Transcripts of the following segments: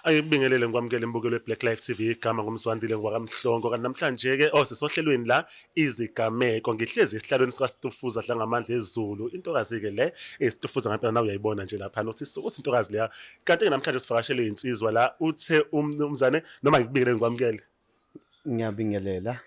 Ayibingelele ngikwamukele imbukelo weBlack Life TV, igama ngumzwandile ngwakamhlongo. Kanti namhlanje-ke oh sisohlelweni la izigameko, ngihlezi esihlalweni sikaStufuza Dlangamandla ezulu. Intokazi-ke le eyisitufuza ngempela, nawe uyayibona nje laphana uthi ukuthi intokazi leya. Kanti-ke namhlanje sivakashelwe insizwa la, uthe umnumzane, noma ngikubingelele ngikwamukele. Ngiyabingelela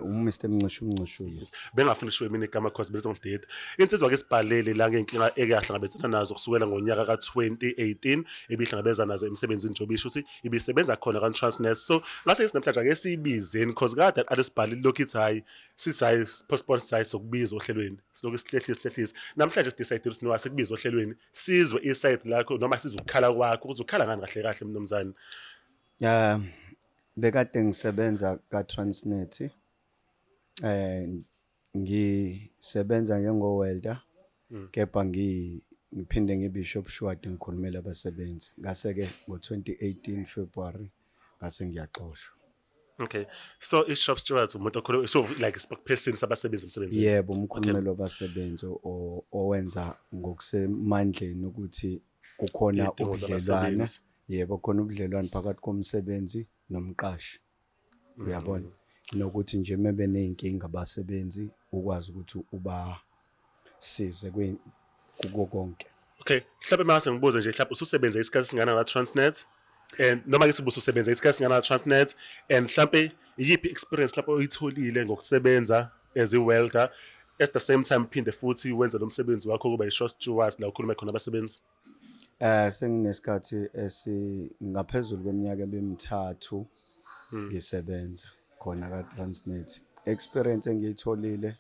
uMr Mncishu Mncishulo. Bengafuni ukushiwo mina igama cause belizongidida. Insizwa ke sibhalele la ngenkinga eke yahlangabezana nazo kusukela ngonyaka ka-2018 ebihlangabeza nazo emsebenzini, njengoba isho ukuthi ibisebenza khona ka-Transnet. So ngase namhlanje ake siyibizeni cause kade aqale sibhalile lokhu, ithi hhayi, sithi hhayi, postpone, sithi hhayi, sokubiza ohlelweni, silokhu sihlehlise sihlehlise. Namhlanje sidecide ukuthi no, asikubize ohlelweni sizwe iside lakho noma sizwe ukukhala kwakho ukuthi ukhala ngani kahle kahle, mnumzane. Bekade ngisebenza ka Transnet, ngisebenza njengo welder, kepha ngiphinde ngibe shop steward, ngikhulumela abasebenzi. Ngase ke ngo 2018 February ngase ngiyaxoshwa. Okay, so i-shop steward umuntu okhulu, so like spokesperson sabasebenzi emsebenzini? Yebo, umkhulumeli wabasebenzi owenza ngokusemandleni ukuthi kukhona Iy'dingo ubudlelwane. zabasebenzi. Yebo, khona ubudlelwane phakathi komsebenzi nomqashi, uyabona, nokuthi nje mebe ney'nkinga abasebenzi ukwazi ukuthi ubasize kuko konke. Okay, mhlawumbe mase ngibuze nje, mhlawumbe ususebenze isikhathi esingana la Transnet, and noma ngithi ubususebenze isikhathi esingana la Transnet, and mhlawumbe iyiphi experience lapho oyitholile ngokusebenza as a welder, at the same time phinde futhi wenze lo msebenzi wakho kuba i-shop steward la ukhulume khona abasebenzi? Senginesikhathi esingaphezulu kweminyaka emithathu ngisebenza khona ka Transnet. Experience engiyitholile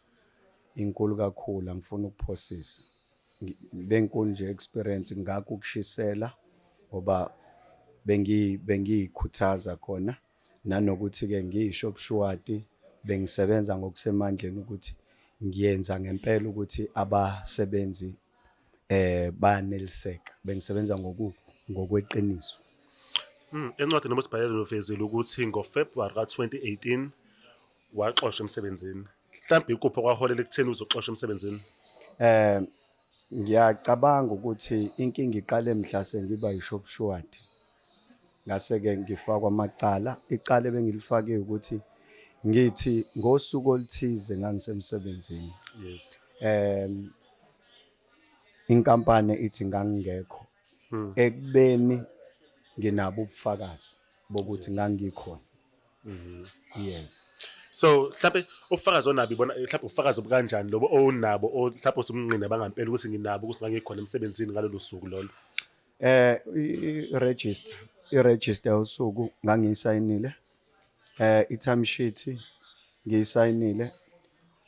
inkulu kakhulu, angifuni ukuphosisa. Benkulu nje experience, ngakho ukushisela ngoba bengiyikhuthaza khona, nanokuthi ke ngiyi-shop steward bengisebenza ngokusemandleni ukuthi ngiyenza ngempela ukuthi abasebenzi bayaneliseka. Bengisebenza ngokweqiniso. Encwadini noma usibhalele uvezile ukuthi ngoFebruary ka-2018 waxoshwa emsebenzini. Mhlawumbe ikuphi okwaholela ekutheni uzoxoshwa emsebenzini? Ngiyacabanga ukuthi inkinga iqale mhla sengiba yi-shop steward. Ngase ke ngifakwa amacala. Icala ebengilifake ukuthi ngithi ngosuku oluthize ngangisemsebenzini. Inkampani ithi ngangingekho, ekubeni nginabo ubufakazi bokuthi ngangikhona. Yebo. So mhlawumbe ubufakazi onabo ibona, mhlawumbe ubufakazi obukanjani lobo onabo, mhlawumbe usumnqina bangampela ukuthi nginabo ukuthi ngangikhona emsebenzini ngalolu suku lolo? I-register yosuku ngangiyisayinile. I-time sheet ngiyisayinile.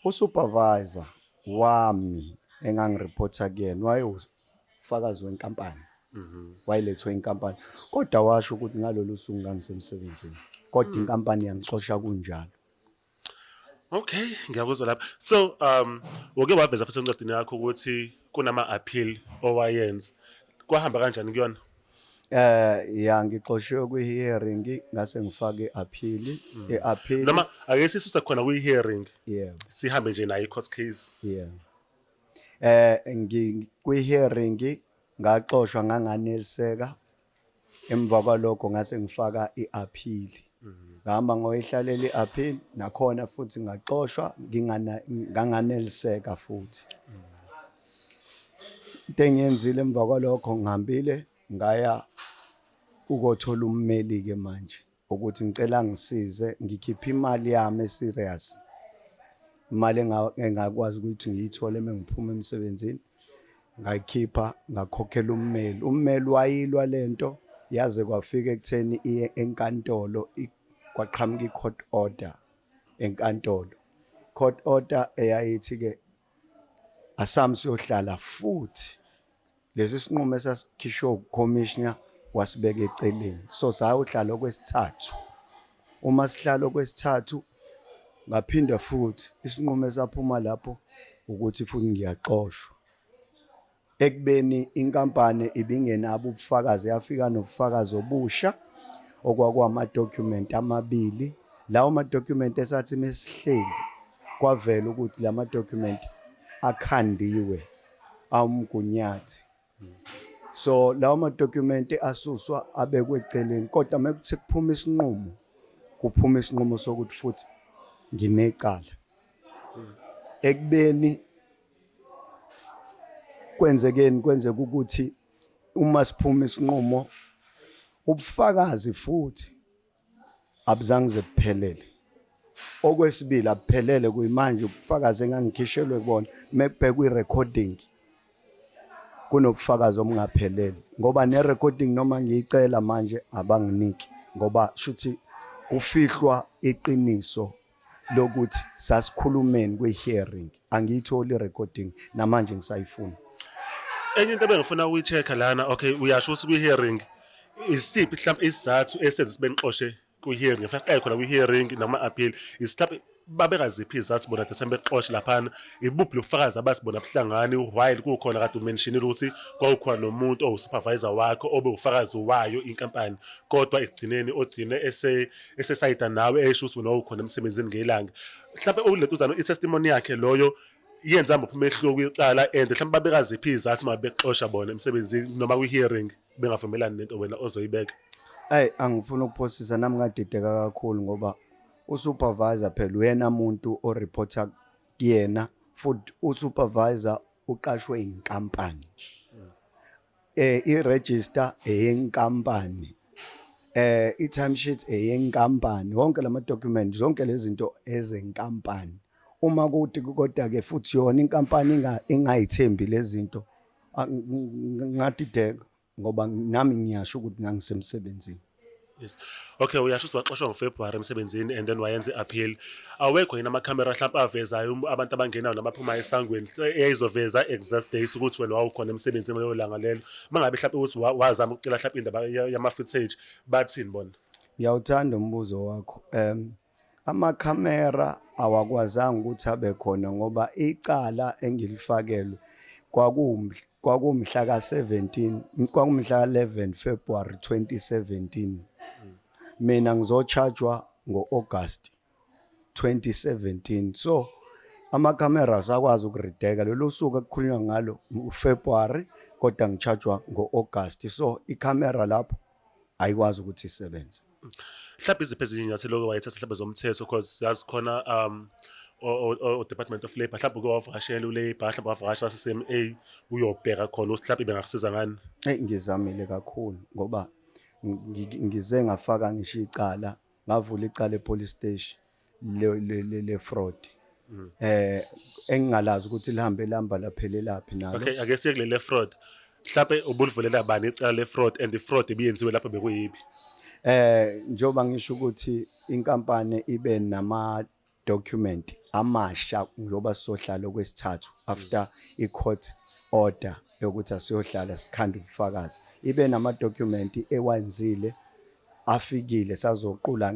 Usupervisor wami engangireporta kuyena wayewufakazi wenkampani. Wayelethwe inkampani. Kodwa washo ukuthi ngalolu suku ngangisemsebenzini. Kodwa inkampani yangixosha kunjalo. Okay, ngiyakuzwa lapha. So uke waveza futhi encwadini yakho ukuthi kunama appeal owayenza. Kwahamba kanjani kuyona? Ya, ngixoshiwe kwi-hearing, ngase ngifake i-appeal. I-appeal Noma ake sisuse khona kwi-hearing. Yebo. Sihambe nje nayo i-court case. Yeah. Ngi kwi-hearing ngaxoshwa nganganeliseka. Emva kwalokho ngase ngifaka i-appeal. Ngahamba ngoyihlalela i-appeal, nakhona futhi ngaxoshwa ngingana nganganeliseka futhi. Into engiyenzile emva kwalokho, ngihambile ngaya ukothola ummeli ke manje ukuthi ngicela ngisize ngikhiphe imali yami eserious. Imali engakwazi ukuthi ngiyithole mengiphuma emsebenzini, ngayikhipha ngakhokhela ummeli. Ummeli wayilwa lento yaze kwafika ekutheni iye enkantolo, kwaqhamuka i-court order enkantolo. Court order eyayithi ke asami siyohlala futhi lesi sinqumo esasikhishwe ucommissioner wasibeka eceleni, so sayohlala okwesithathu. Uma sihlala okwesithathu, ngaphinda futhi isinqumo esaphuma lapho ukuthi futhi ngiyaxoshwa, ekubeni inkampani ibingenabo ubufakazi. Yafika nobufakazi obusha okwakuwama-document amabili. Lawo ma-document esathi mesihleli kwavela ukuthi lama document akhandiwe awumgunyathi. So lawo madokhumenti asuswa abekwe eceleni, kodwa mekuthi kuphuma isinqumo, kuphuma isinqumo sokuthi futhi nginecala. Ekubeni kwenzekeni, kwenzeka ukuthi uma siphuma isinqumo, ubufakazi futhi abuzange ze buphelele. Okwesibili, abuphelele kuyimanje ubufakazi engangikhishelwe kubona. Mekubhekwa i-recording, kunobufakazi obungaphelele, ngoba ne-recording noma ngiyicela manje abanginiki, ngoba shuthi kufihlwa iqiniso lokuthi sasikhulumeni kwi-hearing. Angiyitholi i-recording namanje, ngisayifuna. Enye into ebengifuna ukuyi-check-a lana, okay, uyasho ukuthi kwi-hearing, isiphi mhlawumbe isizathu esenza ukuthi benixoshe kwi-hearing? Ngifuna siqale khona kwi-hearing nakuma-appeal. Mhlawumbe babekaziphi izathu bona the bexoshe laphana? Ibuphi lobufakazi abathi bona buhlangani, while kukhona kade u-mentionile ukuthi kwawukhona nomuntu owu-supervisor wakho obe ufakazi wayo inkampani, kodwa ekugcineni ogcine esesayida nawe, esho ukuthi wena wawukhona emsebenzini ngelanga? Mhlawumbe ulentuzana i-testimony yakhe loyo yenza muphi umehluko kwicala, and mhlawumbe babekaziphi izathu uma bexosha bona emsebenzini noma kwi-hearing bengavumelani nento wena ozoyibeka? Ayi, angifuni ukuphosisa, nami ngadideka kakhulu, ngoba usupervisor phela uyena muntu oreporta kuyena, futhi usupervisor uqashwe inkampani, i-register eyenkampani, i-timesheet eyenkampani, wonke lama document, zonke lezi zinto ezenkampani. Uma kuthi kodwa ke futhi yona inkampani ingayithembi lezi zinto, ngadideka, ngoba nami ngiyasho ukuthi ngangisemsebenzini. Yes. Okay, uyasho ukuthi waxoshwa ngoFebruary emsebenzini and then wayenza i-appeal. Awekho yini amakhamera mhlawumbe avezayo abantu abangenayo nabaphumayo esangweni, eyayizoveza exact dates ukuthi wena wawukhona emsebenzini ngaleyo langa lelo? Mangabe mhlawumbe ukuthi wazama ukucela mhlawumbe indaba yama-footage, bathini bona? Ngiyawuthanda umbuzo wakho. Amakhamera awakwazanga ukuthi abe khona, ngoba icala engilifakelwe kwakumhla ka-17, kwakumhla ka-11 February 2017. Mina ngizochajwa ngo-August 2017. So amakhamera asakwazi ukurideka lolu suku ekukhulunywa ngalo uFebruary, kodwa ngichajwa ngo-August. So ikhamera lapho ayikwazi ukuthi isebenze. Mhlawumbe iziphi ezinye iy'nyathelo oke wayethatha mhlawumbe zomthetho? Cause siyazi khona o-Department of Labour, mhlawumbe uke wavakashela u-Labour, mhlawumbe wavakashela CCMA, uyobheka khona ukuthi mhlawumbe bengakusiza ngani? Eyi, ngizamile kakhulu, ngoba ngize ngafaka ngisho icala, ngavula icala e-police station le fraud, engingalazi ukuthi lihambe lihamba laphelelaphi nalo. Okay, ake siye kulele fraud. Mhlawumbe ubulivulela bani icala le fraud, and i-fraud ibiyenziwe lapho bekuyiphi? Njengoba ngisho ukuthi inkampani ibe nama document amasha njengoba sizohlala okwesithathu after i-court order yokuthi asiyohlala sikhanda ubufakazi, ibe nama document ewenzile afikile, sazoqula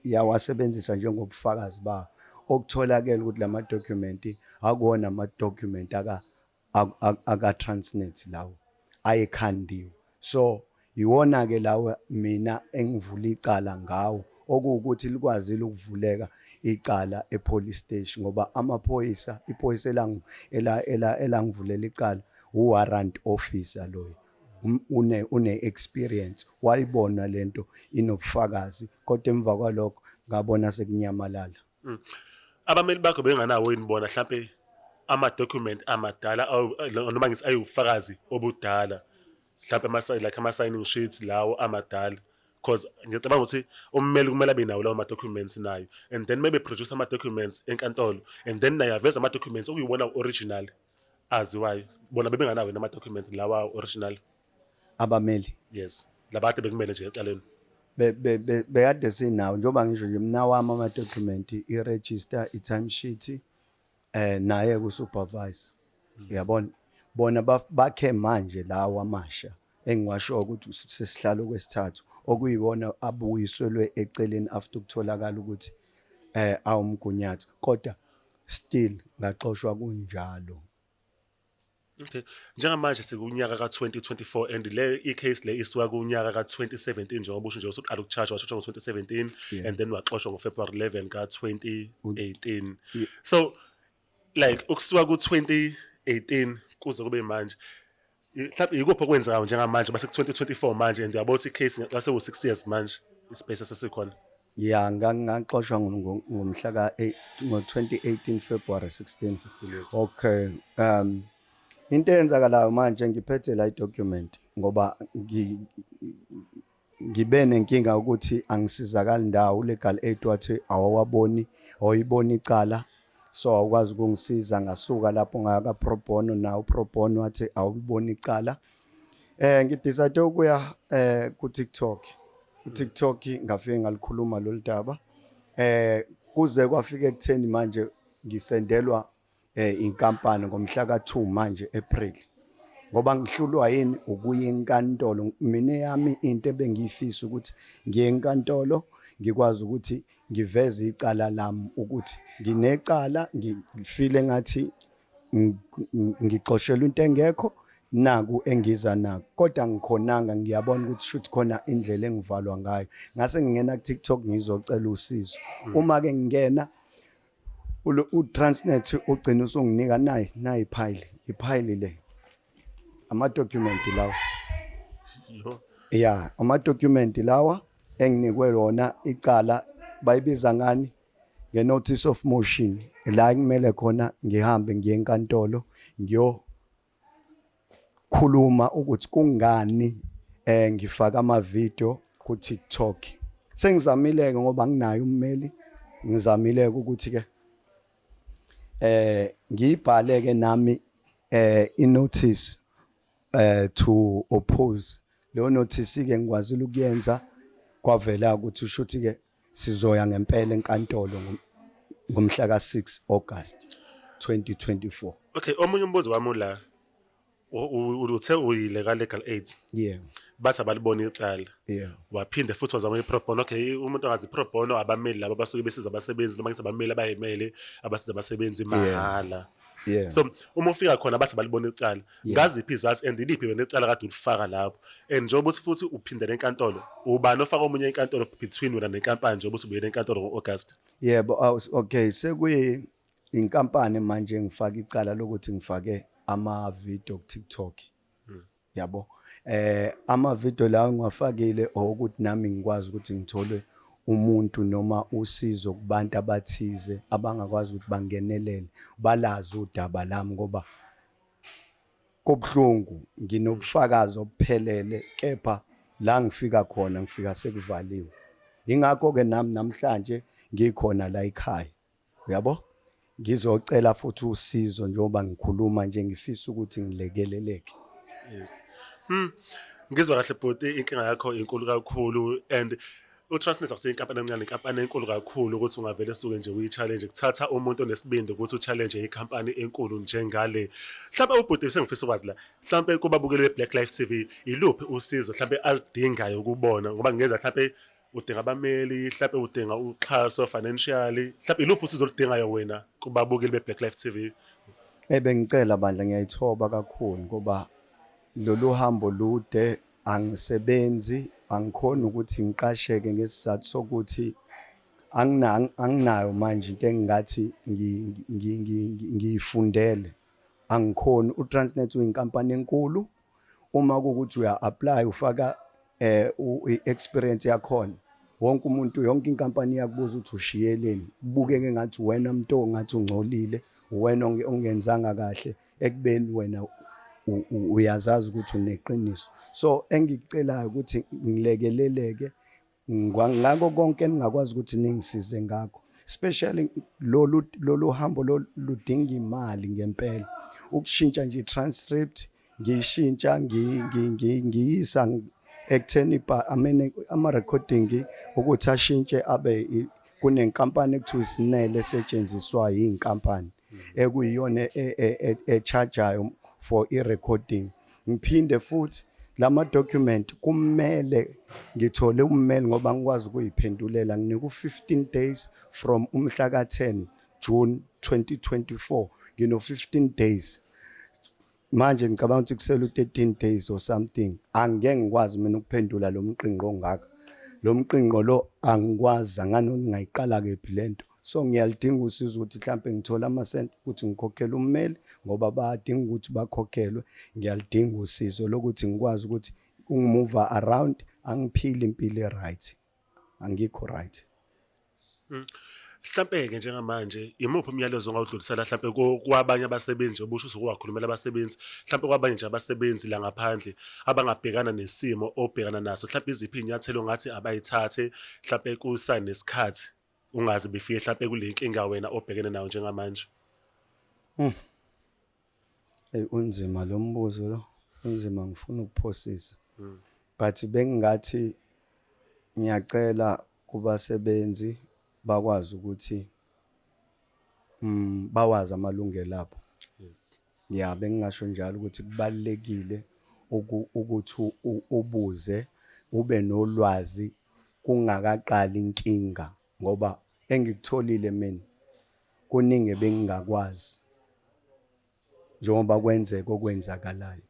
yawasebenzisa njengobufakazi bawo. Okutholakele ukuthi lama document akuwona ama document aka Transnet, lawo ayekhandiwe. So iwona ke lawo mina engivula icala ngawo, okuwukuthi likwazile ukuvuleka icala epolice station, ngoba amaphoyisa, iphoyisa elangivulela icala, uwarrant officer loyo, une experience, wayibona lento inobufakazi, kodwa emva kwalokho ngabona sekunyamalala. Abameli bakho benganawo yini bona mhlampe ama-document amadala, noma ngithi ayiwubufakazi obudala, mhlampe like ama-signing sheets lawo amadala? Because ngiyacabanga ukuthi ummeli kumele abe nawo lawo ma-documents nayo, and then maybe produce ama-documents enkantolo, and then naye aveze ama-documents okuyiwona original aziwayo. Bona bebengenawo yini ama-document lawa original? Abameli? Yes, labade bekumele nje ecaleni. Bekade sinawo, njengoba ngisho nje, mina wami ama-document, i-register, i-timesheet, naye ku-supervisor, uyabona. Bona bakhe manje lawa amasha engiwasho ukuthi sesihlalo kwesithathu, okuyiwona abuyiselwe eceleni after ukutholakala ukuthi awumgunyathi, kodwa still ngaxoshwa kunjalo. Okay. Njengamanje sikunyaka ka-2024 and le i-case le isuka kunyaka ka-2017, njengoba usho nje usuqala uku-charge, washotshwa ngo-2017 and then waxoshwa ngo-February 11 ka-2018. So like ukusuka ku-2018 kuze kube manje, Mhlawumbe ikuphi okwenzekayo njengamanje base ku-2024 manje, and uyabona ukuthi i-case ngase ku-6 years manje ispace esesikhona? Ya, ngaxoshwa ngomhla ka ngo-2018 February 16. 16 years. Okay, into eyenzakalayo manje, ngiphethe la i-document ngoba ngibe nenkinga ukuthi angisizakali ndawo. Legal aid wathi awawaboni, awuyiboni icala, so awukwazi ukungisiza. Ngasuka lapho ngaya ka pro bono, nawo pro bono wathi awuliboni icala. Ngidecide ukuya ku TikTok. Ku TikTok ngafike ngalikhuluma lolu daba, kuze kwafika ekutheni manje ngisendelwa inkampani ngomhla ka2 manje April, ngoba ngihlulwa yini ukuya enkantolo. Mina yami into ebengiyifisa ukuthi ngiye enkantolo, ngikwazi ukuthi ngiveze icala lami, ukuthi nginecala, ngifile ngathi ngixoshelwa into engekho, naku engiza nako, kodwa ngikhonanga. Ngiyabona ukuthi shuthi khona indlela engivalwa ngayo. Ngase ngingena ku TikTok ngizocela usizo. Uma ke ngingena, uTransnet ugcina usunginika nayi iphayili le, ama-document lawa. Yo. Ya, ama-document lawa enginikwe wona. Icala bayibiza ngani? Nge-notice of motion, la kumele khona ngihambe ngiye enkantolo ngiyokhuluma ukuthi kungani ngifaka ama-video ku TikTok. Sengizamile ke, ngoba nginayo ummeli, ngizamile ukuthi ke ngiyibhale ke nami i-notice to oppose. Leyo notice ke ngikwazile ukuyenza, kwavela ukuthi ushuthi ke sizoya ngempela enkantolo ngomhla ka6 August 2024. Okay, omunye umbuzo wami la, uthe uyile ka legal aid, bathi abalibona icala, waphinde futhi wazama i-pro bono. Okay, umuntu angazi, i-pro bono abameli laba basuke besiza abasebenzi, noma ngithi abameli abayimele abasiza abasebenzi mahhala. So uma ufika khona bathi balibona icala, ngaziphi izazi and iliphi wena icala kade ulifaka lapho? And njengoba uthi futhi uphindele enkantolo, ubani ofaka omunye enkantolo between wena nenkampani, njengoba uthi ubuyele enkantolo ngo-August? Yebo, okay, sekuyi inkampani manje ngifaka icala lokuthi ngifake ama video ku TikTok. Yabo. Ama video lawo ngiwafakile ukuthi nami ngikwazi ukuthi ngithole umuntu noma usizo kubantu abathize abangakwazi ukuthi bangenelele, balazi udaba lami, ngoba kubhlungu, nginobufakazi obuphelele, kepha la ngifika khona ngifika sekuvaliwe. Ingakho ke nami namhlanje ngikhona la ekhaya, uyabo, ngizocela futhi usizo. Njengoba ngikhuluma nje, ngifisa ukuthi ngilekeleleke. Yes. Ngizwa kahle bhuti, inkinga yakho inkulu kakhulu, and uTransnet akusiyo inkampani encane, inkampani enkulu kakhulu ukuthi ungavele suke nje uyi-challenge. Kuthatha umuntu onesibindi ukuthi u-challenge ikhampani enkulu njengale. Mhlawumbe ubhuti, sengifisa ukwazi la, mhlawumbe kubabukeli be-Black Life TV, iluphi usizo mhlawumbe aludingayo kubona? Ngoba ngenza mhlawumbe udinga abameli, mhlawumbe udinga uxhaso financially, mhlawumbe iluphi usizo oludingayo wena kubabukeli be-Black Life TV? Ebengicela bandla, ngiyayithoba kakhulu ngoba lolu hambo lude, angisebenzi, angikhoni ukuthi ngiqasheke ngesizathu sokuthi anginayo manje into engingathi ngiyifundele, angikhoni. uTransnet uyinkampani enkulu, uma kuwukuthi uya-apply ufaka i-experience yakhona, wonke umuntu, yonke inkampani iyakubuza ukuthi ushiyeleni, kubukeke ngathi wena mntu ongathi ungcolile, wena ongenzanga kahle, ekubeni wena uyazazi ukuthi uneqiniso. So engikucelayo ukuthi ngilekeleleke ngako konke eningakwazi ukuthi ningisize ngakho, especially lolu hambo ludinga imali ngempela, ukushintsha nje i-transcript, ngiyishintsha ngiyisa ekutheni I mean ama-recording ukuthi ashintshe abe kunenkampani ekuthiwa isinele esetshenziswa yinkampani ekuyiyona e-charge-ayo for i-recording. Ngiphinde futhi lama document kumele ngithole ummeli ngoba ngikwazi ukuyiphendulela. Nginika u-15 days from umhla ka-10 June 2024, ngino 15 days manje, ngicabanga ukuthi kusele u-13 days or something. Angeke ngikwazi mina ukuphendula lo mqinqo ongaka, lo mqinqo lo angikwazi, angani ngingayiqala kephi lento. So ngiyalidinga usizo ukuthi mhlampe ngithole amasenti ukuthi ngikhokhele ummeli ngoba bayadinga ukuthi bakhokhelwe. Ngiyalidinga usizo lokuthi ngikwazi ukuthi ungi-move around, angiphili impilo e-right, angikho right. Mhlampe-ke njengamanje imuphi umyalezo ongawudlulisela mhlampe kwabanye abasebenzi obusho ukuthi wakhulumela abasebenzi, mhlampe kwabanye nje abasebenzi la ngaphandle abangabhekana nesimo obhekana naso, mhlampe iziphi iy'nyathelo ongathi abayithathe mhlampe kusanesikhathi ungaze befike mhlampe kule nkinga wena obhekene nayo njengamanje? Eyi, unzima lo mbuzo lo, unzima, ngifuna ukuphosisa. But bengingathi ngiyacela kubasebenzi bakwazi ukuthi bawazi amalungelo abo. Ya, bengingasho njalo ukuthi kubalulekile ukuthi ubuze, ube nolwazi kungakaqali inkinga, ngoba engikutholile mina kuningi ebengingakwazi njengoba kwenzeka okwenzakalayo.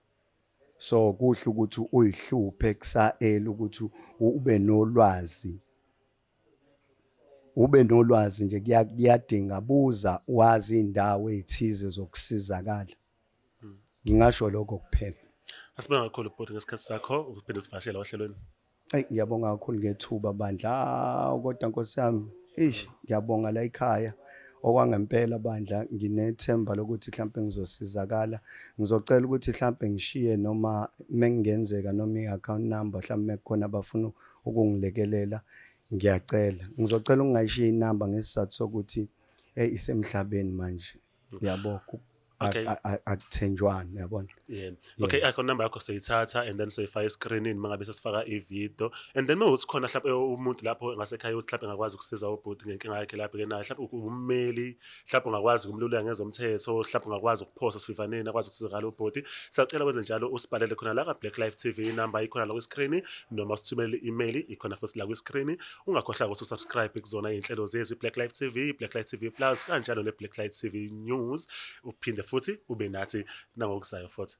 So kuhle ukuthi uyihluphe kusa-early ukuthi ube nolwazi, ube nolwazi nje, kuyadinga, buza, wazi iy'ndawo ey'thize zokusizakala. Ngingasho lokho kuphela. Asibonge kakhulu bhuti ngesikhathi sakho ukuphinde usivakashele ohlelweni. Eyi, ngiyabonga kakhulu ngethuba bandla. Hawu, kodwa Nkosi yami, eish, ngiyabonga la ekhaya. Okwangempela bandla, nginethemba lokuthi mhlampe ngizosizakala. Ngizocela ukuthi mhlampe ngishiye noma mengenzeka noma i-account number, mhlampe mekukhona abafuna ukungilekelela, ngiyacela. Ngizocela ukungayishiya inamba ngesizathu sokuthi isemhlabeni manje. Yabo, akuthenjwana, yabona. Yeah. Okay, i-account number yakho soyithatha and then soyifaka escreenini mangabe sesifaka i-video. And then mawukuthi khona mhlawumbe umuntu lapho ngasekhaya uthi mhlawumbe engakwazi ukusiza ubhuti ngenkinga yakhe lapho ke naye, mhlawumbe ummeli, mhlawumbe ungakwazi ukumluleka ngezomthetho, mhlawumbe ungakwazi ukuphosa sivivaneni akwazi ukusizakala ubhuti. Siyacela wenze njalo, usibhalele khona la ka-Black Life TV, inamba ikhona la kwi-screen, noma usithumelele i-email, ikhona futhi la kwi-screen. Ungakhohlwa ukuthi usubscribe kuzona iy'nhlelo zethu, Black Life TV, Black Life TV Plus, kanjalo ne-Black Life TV News. Uphinde futhi ube nathi nangokuzayo futhi.